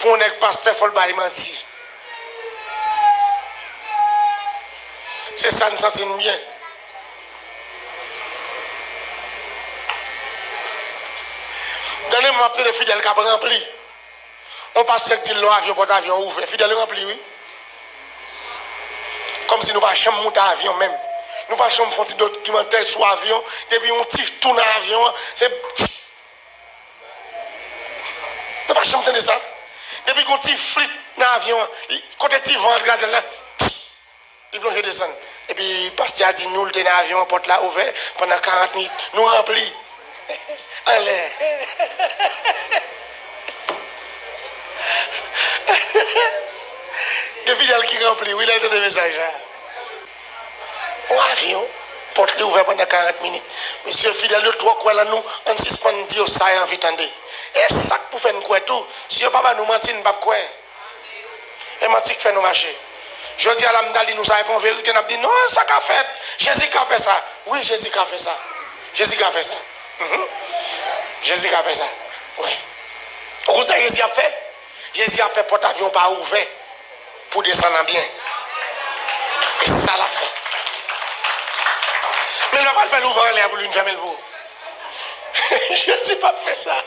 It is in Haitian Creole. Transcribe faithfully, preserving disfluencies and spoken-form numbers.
Yon nèg pastè, fò l bay manti. Se sa n santi n byen. Dènye mwa m ap tande Fidèl k ap ranpli. Yon pastè k di l lè yon avyon, pòt avyon ouvè. Fidèl ranpli, wi. Kòmsi nou pa janm moute avyon menm. Nou pa janm fè yon ti dokimantè sou avyon. Depi yon ti tou nan avyon an, se Nou pa janm tande sa? Depi gon ti flit nan avyon an, li, kote ti van antre ladan l la, li plonje desann. Epi pastè a di nou l te nan avyon an, pòt la ouvè pandan karant minit. Nou ranpli. Anlè. Gen Fidèl ki ranpli, wi, lè l tande mesaj la. Yon avyon, pòt li ouvè pandan karant minit. Mesye Fidèl yo twò kwè lan nou, ann sispann di yo sa y anvi tande. E sa k pou fè n kwè tou, si yo pa ban nou manti, n p ap kwè. E manti k fè nou mache. Jodi a la, m ta di nou sa, e pa yon verite, n ap di, non, sa ka fèt. Jezi ka fè sa. Wi, Jezi ka fè sa. Jezi ka fè sa. Mhm. Jezi ka fè sa. Wi. Ou konn sa Jezi ap fè? Jezi ap fè pòt avyon pa ouvè pou desann an byen. E sa l ap fè. Men l pa pral fè l ouvè anlè a pou l vin fèmen l pou ou. Jezi p ap fè sa.